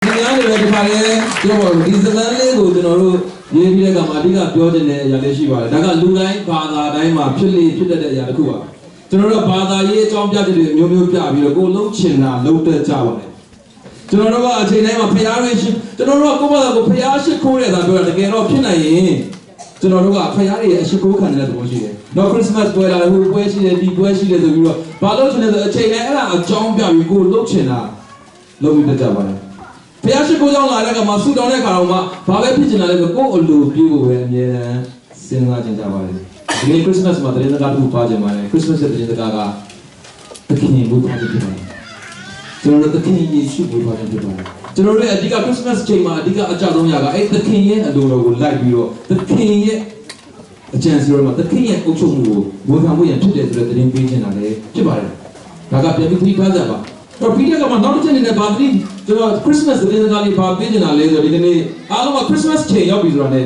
ဒီများတွေလည်းဒီခါလေးပြောပါဦး။ဒီဇလန်လေးကိုကျွန်တော်တို့ရေးပြီးတဲ့အခါမှာအဓိကပြောချင်တဲ့အရာလေးရှိပါတယ်။ဒါကလူတိုင်းဘာသာတိုင်းမှာဖြစ်လေဖြစ်တတ်တဲ့အရာတစ်ခုပါ။ကျွန်တော်တို့ဘာသာရေးအကြောင်းပြချက်တွေအမျိုးမျိုးပြပြီးတော့ကိုယ်လုံးချင်တာလုံးတက်ကြပါတယ်။ကျွန်တော်တို့ကအချိန်တိုင်းမှာဖျားရင်းရှိကျွန်တော်တို့ကကိုယ့်ဘာသာကိုဖျားရှိခိုးတယ်သာပြောတာတကယ်တော့ဖြစ်နိုင်ရင်ကျွန်တော်တို့ကဖျားရရဲ့အရှိခိုးခံတဲ့သဘောရှိတယ်။တော့ Christmas ပွဲလာတယ်ဟိုပွဲရှိတယ်ဒီပွဲရှိတယ်ဆိုပြီးတော့ဘာလို့ချင်လဲဆိုအချိန်တိုင်းအဲ့ဒါအကြောင်းပြပြီးကိုယ်လုံးချင်တာလုံးပြီးတက်ကြပါတယ်။ ဘုရားရှိခိုးကြောင်းလာတဲ့အခါမှာဆူတောင်းတဲ့အခါတော့မှဘာပဲဖြစ်ချင်တာလဲဆိုကိုယ့်အလိုပြုဖို့ပဲအမြဲတမ်းစဉ်းစားကြကြပါတယ်ဒီနေ့ Christmas မှာတရင်စကားတစ်ခုပါကြပါတယ် Christmas ရဲ့တရင်စကားကသခင်ဘုရားဖြစ်ပါတယ်ကျွန်တော်တို့သခင်ယေရှုဘုရားဖြစ်ပါတယ်ကျွန်တော်တို့ရဲ့အဓိက Christmas ချိန်မှာအဓိကအကြဆုံးຢာကအဲ့သခင်ရဲ့အလိုတော်ကိုလိုက်ပြီးတော့သခင်ရဲ့အကြံစီတော်မှာသခင်ရဲ့အုပ်ချုပ်မှုကိုဝန်ခံမှုရန်ဖြစ်တယ်ဆိုတဲ့သတင်းပေးခြင်းတာလည်းဖြစ်ပါတယ်ဒါကပြန်ပြီးသတိထားကြပါတော့ပြီးတဲ့အခါမှာနောက်တစ်ချက်အနေနဲ့ဗာတိကျွန်တော် Christmas သတင်းစကားလေးဗာပေးနေတာလဲဆိုတော့ဒီကနေ့အားလုံးက Christmas ချိန်ရောက်ပြီဆိုတာနဲ့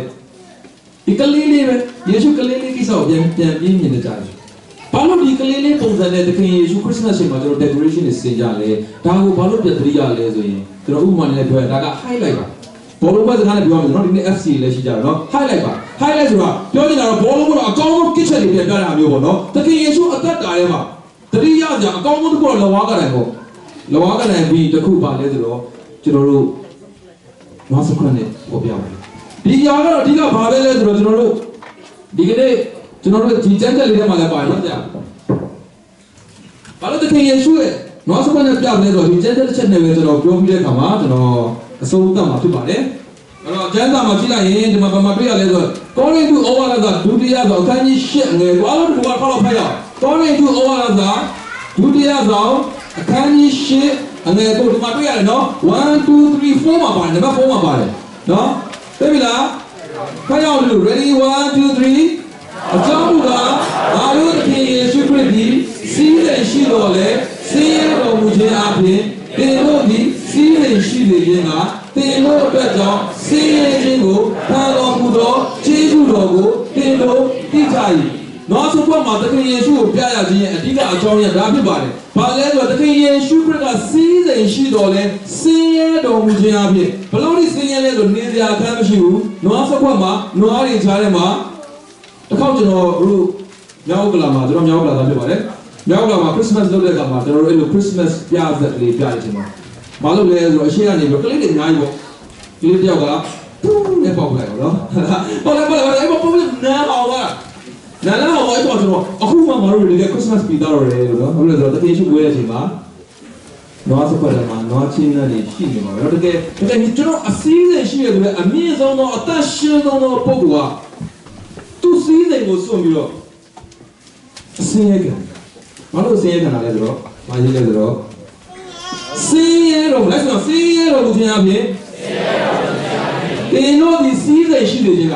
ဒီကလေးလေးပဲယေရှုကလေးလေးကိစ္စကိုပြန်ပြန်ပြင်းမြင်နေကြတယ်။ဘာလို့ဒီကလေးလေးပုံစံနဲ့သခင်ယေရှု Christmas ချိန်မှာကျွန်တော် decoration တွေဆင်ကြလဲ။ဒါကိုဘာလို့ပြန်သတိရလဲဆိုရင်ကျွန်တော်ဥပမာနဲ့ပြောရင်ဒါက highlight ပါ။ဘောလုံးပွဲစကားနဲ့ပြောရမယ်နော်ဒီနေ့ FC လည်းရှိကြတယ်နော် highlight ပါ highlight ဆိုတာပြောနေတာတော့ဘောလုံးကတော့အကောင်းဆုံးကစ်ချက်တွေပြန်ပြတာမျိုးပေါ့နော်။သခင်ယေရှုအသက်တာထဲမှာသတိရကြအကောင်းဆုံးတစ်ခုတော့လဝါကတိုင်ပေါ့။လဝါကတိုင်ပြီးတစ်ခုပါလဲဆိုတော့ကျွန်တော်တို့နွားစခွန်းနဲ့ပေါ်ပြပါတယ်။ဒီຢာကတော့အဓိကဘာပဲလဲဆိုတော့ကျွန်တော်တို့ဒီကနေ့ကျွန်တော်တို့ဒီကြမ်းကြက်လေးထဲမှာလည်းပါတယ်နော်ကြာ။ဘာလို့သခင်ယေရှုရဲ့နွားစခွန်းနဲ့ပြတယ်ဆိုတော့ဒီကြမ်းကြက်တစ်ချက်နဲ့ပဲကျွန်တော်ပြောပြီးတဲ့အခါမှာကျွန်တော်အဆုံးသတ်မှာဖြစ်ပါတယ်။အဲ့တော့ကျမ်းစာမှာကြည့်လိုက်ရင်ဒီမှာဘာမှတွေ့ရလဲဆိုတော့ကောရိန္သုဩဝါဒစာဒုတိယဆောင်အခန်းကြီး၈ငယ်ကိုအားလုံးဒီကဖောက်တော့ဖတ်ရအောင်။ကောရိန္သုဩဝါဒစာဒုတိယဆောင်အခန်းကြီး၈အငယ်ကိုဒီမှာတွေ့ရတယ်နော်1 2 3 4မှာပါတယ်နံပါတ်4မှာပါတယ်နော်တွေ့ပြီလားဖတ်ရအောင်လို့ ready 1 2 3အကြောင်းမူကားငါတို့သခင်ယေရှုခရစ်သည်စီးစိမ်ရှိတော်လဲဆင်းရဲတော်မူခြင်းအပြင်သင်တို့သည်စီးစိမ်ရှိလေခြင်းကသင်တို့အတွက်ကြောင့်ဆင်းရဲခြင်းကိုခံတော်မူသောကျေးဇူးတော်ကိုသင်တို့သိကြ၏။နောက်ဆုံးဘက်မှာသခင်ယေရှုကိုပြရခြင်းရဲ့အဓိကအကြောင်းရင်းဒါဖြစ်ပါတယ်။ဘာလဲဆိုတော့သခင်ယေရှုခရစ်ကစီးစိမ်ရှိတော်လဲဆင်းရဲတော်မူခြင်းအပြင်ဘလို့ဒီဆင်းရဲလဲဆိုနေစရာအခန်းမရှိဘူး။နွားစခွက်မှာနွားတွေခြားထဲမှာတစ်ခေါက်ကျွန်တော်တို့မြောက်ကလာမှာကျွန်တော်မြောက်ကလာသားဖြစ်ပါတယ်။မြောက်ကလာမှာ Christmas လုပ်တဲ့အခါမှာကျွန်တော်တို့အဲ့လို Christmas ပြဇက်လေးပြရခြင်းမှာဘာလို့လဲဆိုတော့အရှိကနေပြီးကလေးတွေအများကြီးပေါ့။ကလေးတယောက်ကပူးနဲ့ပေါက်လိုက်တော့နော်။ပေါက်လိုက်ပေါက်လိုက်အဲ့ပေါက်နားအောင်ပါနားလာအောင်အဲ့တော့ကျွန်တော်အခုမှမတို့တွေက Christmas ပြီးတော့ရတယ်လို့နော်။ဟုတ်လို့ဆိုတော့တကယ်ရှိပွဲတဲ့အချိန်မှာနွားစကွက်တယ်မှာနွားချင်းနဲ့ရှိနေမှာပဲ။တကယ်တကယ်ကျွန်တော်အစည်းအဝေးရှိရဆိုတဲ့အမြင့်ဆုံးသောအသက်ရှင်ဆုံးသောပုဂ္ဂိုလ်ကသူ့စည်းစိမ်ကိုစွန့်ပြီးတော့အစင်းရဲခံ။ဘာလို့အစင်းရဲခံတာလဲဆိုတော့ဘာရေးလဲဆိုတော့စင်းရဲတော့လက်ဆိုတော့စင်းရဲတော်မူခြင်းအပြင်တင်တို့ဒီစည်းစိမ်ရှိနေခြင်းက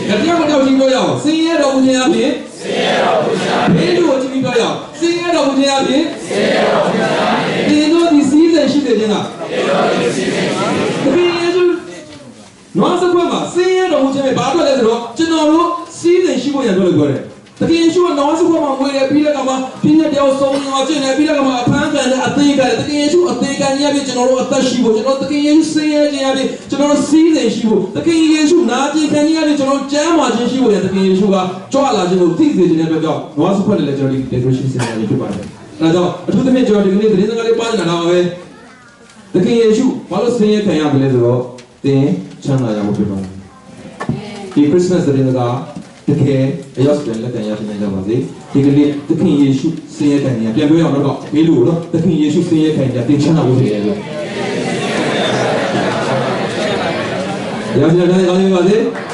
တရားမတော်ကြီးပြောရအောင်စင်းရဲတော်မူခြင်းအပြင်စင်းရဲတော်မူခြင်းအပြင်ဘေးတို့ကြည့်ပြီးပြောရအောင်စင်းရဲတော်မူခြင်းအပြင်စင်းရဲတော်မူခြင်းအပြင်တင်တို့ဒီစည်းစိမ်ရှိနေခြင်းကတင်တို့ဒီစည်းစိမ်ရှိနေခြင်းသခင်ယေရှုနွားစခွက်မှာစင်းရဲတော်မူခြင်းပဲဘာအတွက်လဲဆိုတော့ကျွန်တော်တို့စည်းစိမ်ရှိဖို့ရန်ပြောလို့ပြောတယ်သခင်ယေရှုကနွားစခွက်မှာမွေတယ်ပြီးတဲ့အခါမှာပြည့်ညက်တရားဆုံးအောင်ကျင့်တယ်ပြီးတဲ့အခါမှာအဖမ်းခံတယ်အသေးခံတယ်သခင်ယေရှုအသေးခံရပြီးကျွန်တော်တို့အသက်ရှိဖို့ကျွန်တော်သခင်ယေရှုဆင်းရဲခြင်းအပြင်ကျွန်တော်တို့စည်းစိမ်ရှိဖို့သခင်ယေရှုနာကျင်ခံခြင်းအပြင်ကျွန်တော်ကျမ်းမာခြင်းရှိဖို့ရန်သခင်ယေရှုကကြွလာခြင်းကိုသိစေခြင်းတဲ့အတွက်ကြောင့်နွားစခွက်နဲ့လည်းကျွန်တော်ဒီ decoration ဆင်ရခြင်းဖြစ်ပါတယ်။အဲဒါကြောင့်အထူးသဖြင့်ကျွန်တော်ဒီကနေ့သတင်းစကားလေးပါနေတာပါပဲ။သခင်ယေရှုဘာလို့ဆင်းရဲခံရမလဲဆိုတော့သင်ချမ်းသာရဖို့ဖြစ်ပါတယ်။ဒီ Christmas သတင်းစကားတကယ်အရောက်ပြန်လက်ခံရရှိနိုင်ကြပါစေဒီကနေ့သခင်ယေရှုဆင်းရဲခံနေပြန်ပြောရအောင်တော့မေးလို့နော်သခင်ယေရှုဆင်းရဲခံနေတင်ချမ်းသာဖို့ဖြစ်တယ်လို့ရရှိတဲ့ကောင်းပါစေ။